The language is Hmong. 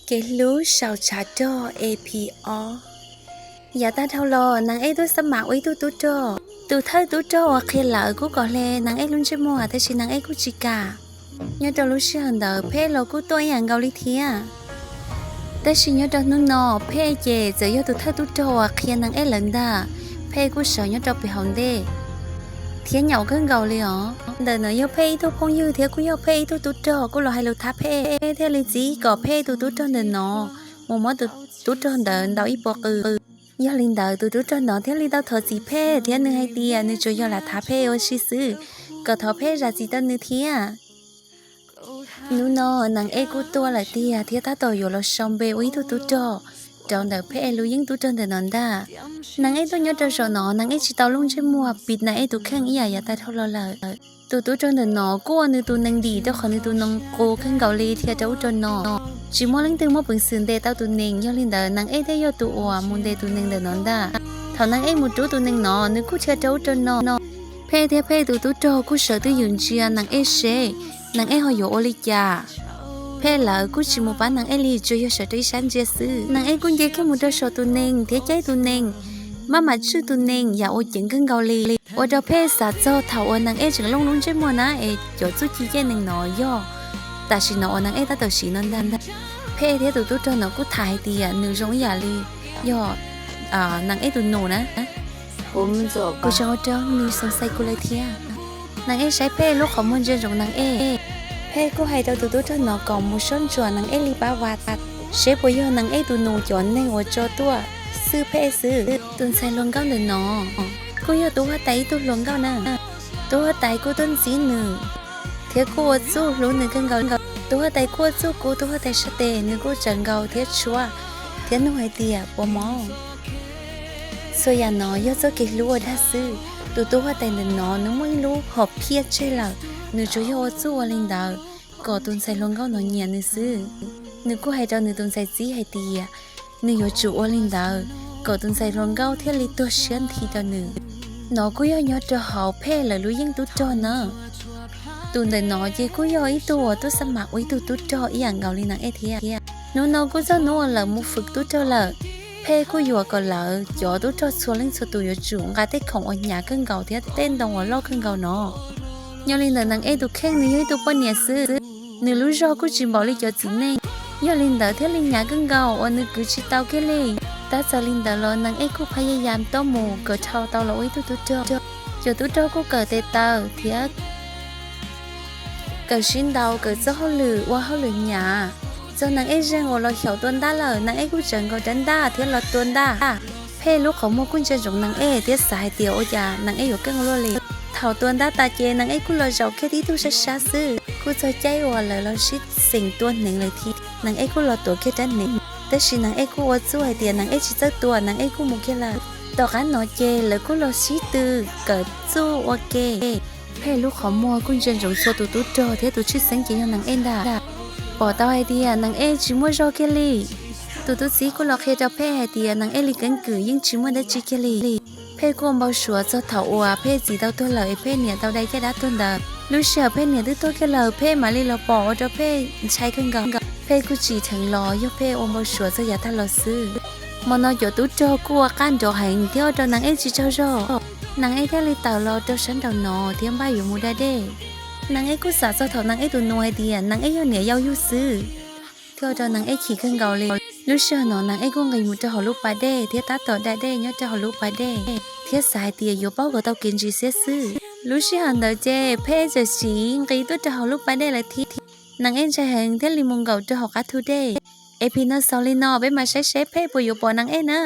Kev hlub saum tshav rog E P ob. Yav tag dhau los Nees Ej tub xab mam ua ib tug tub rog. Tus thawj tub rog uas qhia lawm kuj kom hle Nees Ej lub ntsej muag tab sis Nees Ej kuj tsis kam. Nyob rau lub sij hawm ntawd Phej los kuj tuaj ib yam nkaus li thiab. Tab sis nyob rau hnub no Phej ces txawm yog tus thawj tub rog uas qhia Nees Ej lawm ntag. Phej kuj sawv nyob rau pem hauv ntej thiab nyaum kawg nkaus li os. Ntawm no yog Phej ib tug phooj ywg thiab kuj yog Phej ib tug tub rog kuj los hais lus thab Phej, thiaj li txib kom Phej tus tub rog ntawm no mus muab tus tub rog ntawd ntaus ib puas qws. Yog li ntawd tus tub rog no thiaj li tau thov txim Phej thiab nws hais tias nws tsuas yog lam thab Phej ua si xwb, kom thov Phej zam txim rau nws thiab. Hnub no Nees Ej kuj tuaj lawm tiag thiab tab tom yuav los sau npe ua ib tug tub rog rau ntawm Phej lub yeeb tub rog ntawm no ntag. Nees Ej tuaj nyob rau zaum no Nees Ej tsis tau lub ntsej muag pib Nees Ej tus kheej ib yam yav tag dhau los lawm. Tus tub rog ntawm no kuj ua nws tus nees dim rau qhov nws tus nees qus kawg nkaus li dhia rau ub rau no. Tsis muaj leej twg muaj peev xwm ntes tau tus nees, yog li ntawd Nees Ej thiaj yog tus uas mus ntes tus nees ntawm no ntag. Thaum Nees Ej mus rub tus nees no nws kuj dhia rau ub rau no. Phej thiab Phej tus tub rog kuj sawv twj ywm ntsia Nees Ej seb Nees Ej ho yuav ua li cas. Phej lawv kuj tsis mus pab Nees Ej li, tsuas yog sawv rau ib sab ntsia xwb. Nees Ej kuj nce kiag mus rau saum tus nees thiab caij tus nees, maj mam tswj tus nees yam uas ceev kawg nkaus li. Ua rau Phej xav txog thaum uas Nees Ej tseem looj lub ntsej muag na es cov txuj ci caij nees no yog tam sim no uas Nees Ej tab tom siv no ntag. Phej thiab tus tub rog no kuj tham hais tias nws zoo ib yam li yog Nees Ej tus nus na. Kuv tseem ua rau nws xoom xais kuv lawm thiab. Nees Ej saib Phej lub qhov muag ntsia ntsoov Nees Ej. Phej kuj hais rau tus tub rog no kom mus soj ntsuam Nees Ej li pab vas, seb puas yog Nees Ej tus nus cov neeg uas tso tuaj xwb Phej xwb. Tus ntxhais hluas nkauj ntawm no kuj yog tub huab tais ib tug hluas nkauj na. Tub huab tais kuj tuaj ntxib nws thiab kuj ua txuj hlub nws kawg nkaus. Tub huab tais kuj ua txuj kub tub huab tais sab tes, nws kuj tsawv nkaus thiab tshuab thiab nug hais tias puas mob. Txhua yam no yog txoj kev hlub ua dag xwb. Tus tub huab tais ntawm no nws muaj ib lub hom phiaj tseg lawm, nws tsuas yog ua txuj ua li ntawd kom tus ntxhais hluas nkauj no nyiam nws xwb. Nws kuj hais rau nws tus ntxhais txib hais tias nws yuav tsum ua li ntawd kom tus ntxhais hluas nkauj thiaj li tuag siab nthi rau nws. No kuj yog nyob rau hauv Phej lawv lub yeej tub rog na. Tus ntawm no ces kuj yog ib tug uas tub xab mam ua ib tug tub rog ib yam nkaus li Nees Ej thiab. Hnub no kuj txog hnub uas lawv mus fwm tub rog lawm. Phej kuj yuam kom lawv cov tub rog txhua leej txhua tus yuav tsum nqa tej khoom uas hnyav kawg nkaus thiab tej ntoo uas loj kawg nkaus no. Yog li ntawd Nees Ej tus kheej nws yog ib tug poj niam xwb, nws lub zog kuj tsis npaum li cov txiv neej, yog li ntawd thiaj li hnyav kawg nkaus uas nws kwv tsis tau kiag li. Tab txawm li ntawd los Nees Ej kuj phaj yaj yam tuaj mus kom dhau tau los ua ib tug tub rog. Cov tub rog kuj kawm tes taw thiab kawm sib ntaus, kawm txoj hauj lwm ua hauj lwm hnyav. Txog Nees Ej zeeg uas los xyaum tua ntab lawm, Nees Ej kuj tsawv nkaus rab ntaj thiab los tua ntaj. Phej lub qhov muag kuj ntsia ntsoov Nees Ej thiab xav hais tias ua cas Nees Ej yuav keej ua luaj li. Thaum tua ntab tas ces Nees Ej kuj los zaum kiag tib tug sab sab xwb. Kuj txog caij uas lawv los sib xeem tua hneev lawm thiab, Nees Ej kuj los tuav kiag rab hneev. Tab sis Nees Ej kuj ua txuj hais tias Nees Ej tsis txawj tua, Nees Ej kuj mus kiag lawm. Tom qab no ces lawv kuj los sib tw kawm txuj ua ke. Phej lub qhov muag kuj ntsia ntsoov txhua tus tub rog thiab tus tshwj xeeb ces yog Nees Ej ntag. Pom tau hais tias Nees Ej tsis muaj zog kiag li. Tus tub txib kuj los qhia rau Phej hais tias Nees Ej li keeb kwm yeej tsis muaj dab tsi kiag li. Phej kuj ua npau suav txog thaum uas Phej txiv tau tuag lawm es Phej niam tau dai caj dab tuag ntawd. Lub sij hawm Phej niam twb tuag kiag lawm Phej mam li los pom ua rau Phej ntshai kawg nkaus. Phej kuj tsim dheev los yog Phej ua npau suav txog yav tag los xwb. Hmo no cov tub rog kuj ua qaj nrov heev thiab ua rau Nees Ej tsis tsaug zog. Nees Ej thiaj li tawm los rau sab nraum no thiab npaj yuav mus da dej. Nees Ej kuj xam txog thaum Nees Ej tus nus hais tias Nees Ej yog niam yau yug xwb, thiaj ua rau Nees Ej chim kawg nkaus li. Lub sij hawm no Nees Ej kuj nqis mus rau hauv lub pas dej thiab tab tom da dej nyob rau hauv lub pas dej, thiab xav hais tias yuav paub kom tau kev ntsis xiab xwb. Lub sij hawm ntawd ces Phej txawm siv nqis tuaj rau hauv lub pas dej lawm thiab. Nees Ej ntshai heev thiaj li mus nkaum rau hauv qab thu dej. E P no xaus li no, peb mam saib seb Phej puas yuav pom Nees Ej na.